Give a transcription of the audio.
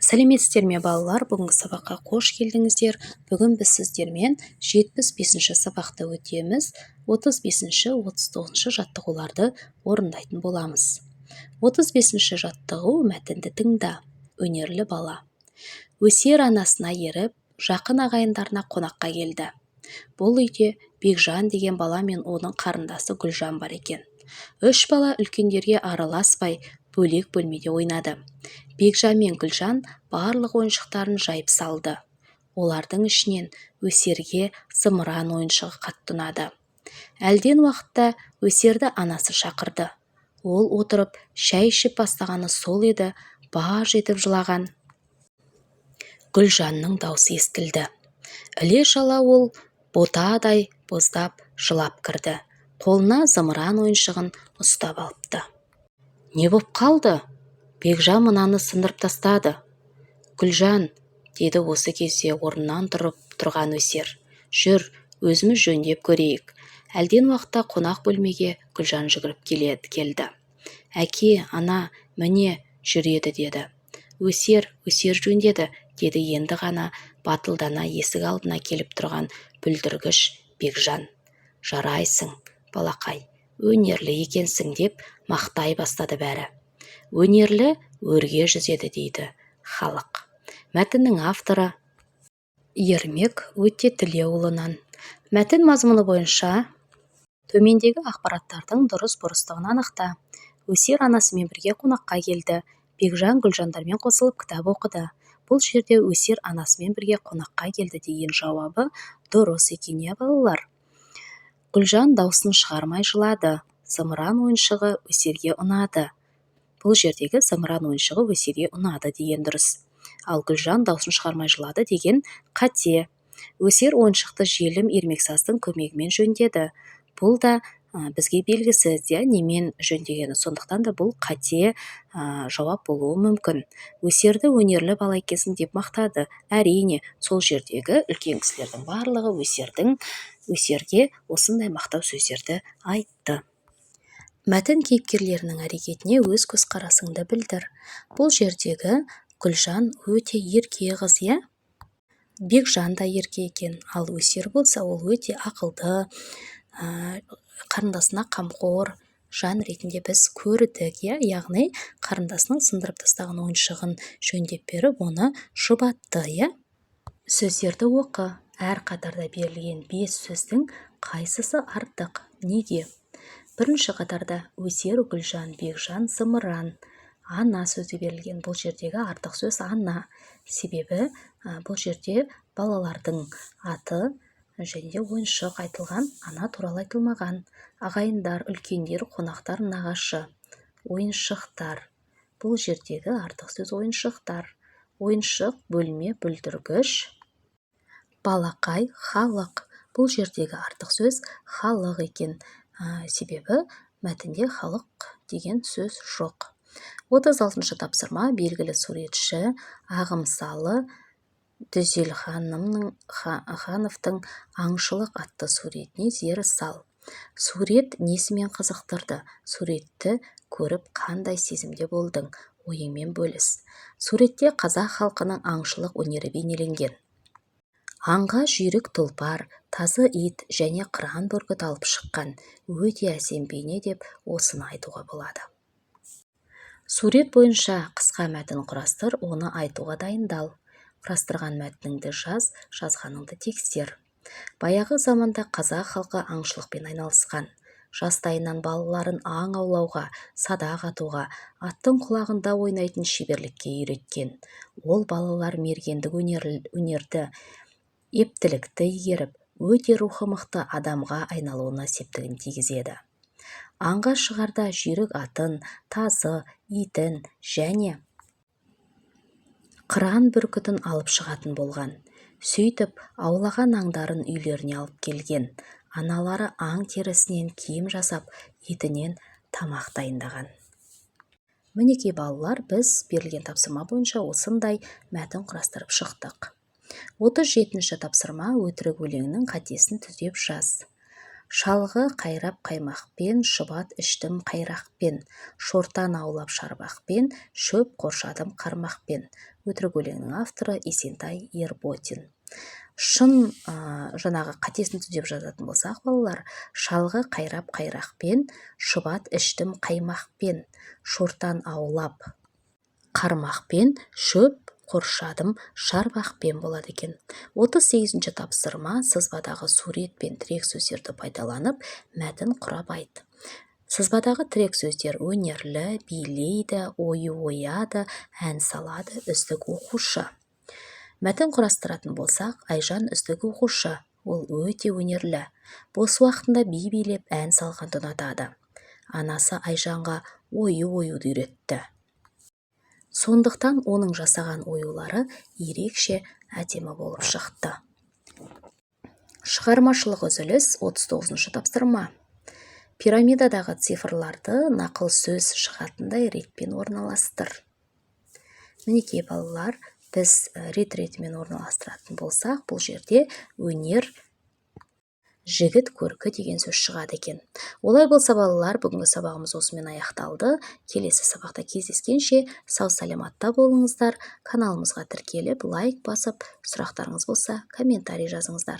Сәлеметсіздер ме, балалар! Бүгінгі сабаққа қош келдіңіздер! Бүгін біз сіздермен 75-ші сабақты өтеміз. 35-ші, 39-шы жаттығуларды орындайтын боламыз. 35-ші жаттығу: мәтінді тыңда. Өнерлі бала. Өсер анасына еріп, жақын ағайындарына қонаққа келді. Бұл үйде Бекжан деген бала мен оның қарындасы Гүлжан бар екен. Үш бала үлкендерге араласпай, бөлек бөлмеде ойнады. Бекжан мен Гүлжан барлық ойыншықтарын жайып салды. Олардың ішінен Өсерге зымыран ойыншығы қатты ұнады. Әлден уақытта Өсерді анасы шақырды. Ол отырып, шай ішіп бастағаны сол еді, баж етіп жылаған Гүлжанның даусы естілді. Іле-шала ол ботадай боздап жылап кірді. Қолына зымыран ойыншығын ұстап алыпты. «Не боп қалды?» «Бекжан мынаны сындырып тастады, Гүлжан», – деді осы кезде орнынан тұрып тұрған Өсер. «Жүр, өзіміз жөндеп көрейік». Әлден уақытта қонақ бөлмеге Гүлжан жүгіріп келді. «Әке, ана, міне, жүреді», – деді Өсер. «Өсер жөндеді», – деді енді ғана батылдана есік алдына келіп тұрған бүлдіргіш Бекжан. «Жарайсың, балақай, өнерлі екенсің», – деп мақтай бастады бәрі. «Өнерлі өрге жүзеді» дейді халық. Мәтіннің авторы Ермек Өтетілеуұлынан. Мәтін мазмұны бойынша төмендегі ақпараттардың дұрыс-бұрыстығын анықта. Өсер анасымен бірге қонаққа келді. Бекжан Гүлжандармен қосылып кітап оқыды. Бұл жерде «Өсер анасымен бірге қонаққа келді» деген жауабы дұрыс екен, иә, балалар? Гүлжан даусын шығармай жылады. Зымыран ойыншығы Өсерге ұнады. Бұл жердегі «Зымыран ойыншығы Өсерге ұнады» деген дұрыс, ал «Гүлжан даусын шығармай жылады» деген қате. Өсер ойыншықты желім, ермексаздың көмегімен жөндеді. Бұл да бізге белгісіз, иә, немен жөндегені, сондықтан да бұл қате жауап болуы мүмкін. Өсерді «өнерлі бала екенсің» деп мақтады. Әрине, сол жердегі үлкен кісілердің барлығы Өсерге осындай мақтау сөздерді айтты. Мәтін кейіпкерлерінің әрекетіне өз көзқарасыңды білдір. Бұл жердегі Гүлжан өте ерке қыз, иә? Бекжан да ерке екен. Ал Өсер болса, ол өте ақылды, қарындасына қамқор жан ретінде біз көрдік, иә? Яғни қарындасының сындырып тастаған ойыншығын жөндеп беріп, оны жұбатты, иә? Сөздерді оқы. Әр қатарда берілген бес сөздің қайсысы артық? Неге? Бірінші қатарда Өсер, Гүлжан, Бекжан, зымыран, ана сөзі берілген. Бұл жердегі артық сөз «ана», себебі бұл жерде балалардың аты және де ойыншық айтылған, ана туралы айтылмаған. Ағайындар, үлкендер, қонақтар, нағашы, ойыншықтар. Бұл жердегі артық сөз «ойыншықтар». Ойыншық, бөлме, бүлдіргіш, балақай, халық. Бұл жердегі артық сөз «халық» екен, себебі мәтінде «халық» деген сөз жоқ. 36-шы тапсырма: белгілі суретші Ағымсалы Дүзелхановтың «Аңшылық» атты суретіне зер сал. Сурет несімен қызықтырды? Суретті көріп қандай сезімде болдың? Ойыңмен бөліс. Суретте қазақ халқының аңшылық өнері бейнеленген. Аңға жүйрік тұлпар, тазы ит және қыран бүркіт алып шыққан. Өте әсем бейне деп осыны айтуға болады. Сурет бойынша қысқа мәтін құрастыр, оны айтуға дайындал. Құрастырған мәтініңді жаз, жазғаныңды тексер. Баяғы заманда қазақ халқы аңшылықпен айналысқан. Жастайынан балаларын аң аулауға, садақ атуға, аттың құлағында ойнайтын шеберлікке үйреткен. Ол балалар мергендік өнерді, ептілікті игеріп, өте рухы мықты адамға айналуына септігін тигізеді. Аңға шығарда жүйрік атын, тазы итін және қыран бүркітін алып шығатын болған. Сөйтіп аулаған аңдарын үйлеріне алып келген. Аналары аң терісінен киім жасап, етінен тамақ дайындаған. Мінекей, балалар, біз берілген тапсырма бойынша осындай мәтін құрастырып шықтық. 37-тапсырма: өтірік өлеңнің қатесін түзеп жаз. Шалғы қайрап қаймақпен, шұбат іштім қайрақпен, шортан аулап шарбақпен, шөп қоршадым қармақпен. Өтірік өлеңнің авторы Есентай Ерботин. Шын жаңағы қатесін түзеп жазатын болсақ, балалар, шалғы қайрап қайрақпен, шұбат іштім қаймақпен, шортан аулап қармақпен, шөп қоршадым шарбақпен болады екен. 38-ші тапсырма. Сызбадағы сурет пен тірек сөздерді пайдаланып, мәтін құрап айт. Сызбадағы тірек сөздер: өнерлі, билейді, ою ояды, ән салады, үздік оқушы. Мәтін құрастыратын болсақ, Айжан – үздік оқушы. Ол өте өнерлі. Бос уақытында би билеп, ән салғанды ұнатады. Анасы Айжанға ою оюды үйретті. Сондықтан оның жасаған оюлары ерекше әдемі болып шықты. Шығармашылық үзіліс. 39 тапсырма. Пирамидадағы цифрларды нақыл сөз шығатындай ретпен орналастыр. Мінекей, балалар, біз рет ретімен орналастыратын болсақ, бұл жерде «өнер жігіт көркі» деген сөз шығады екен. Олай болса, балалар, бүгінгі сабағымыз осымен аяқталды. Келесі сабақта кездескенше сау саламатта болыңыздар. Каналымызға тіркеліп, лайк басып, сұрақтарыңыз болса, комментарий жазыңыздар.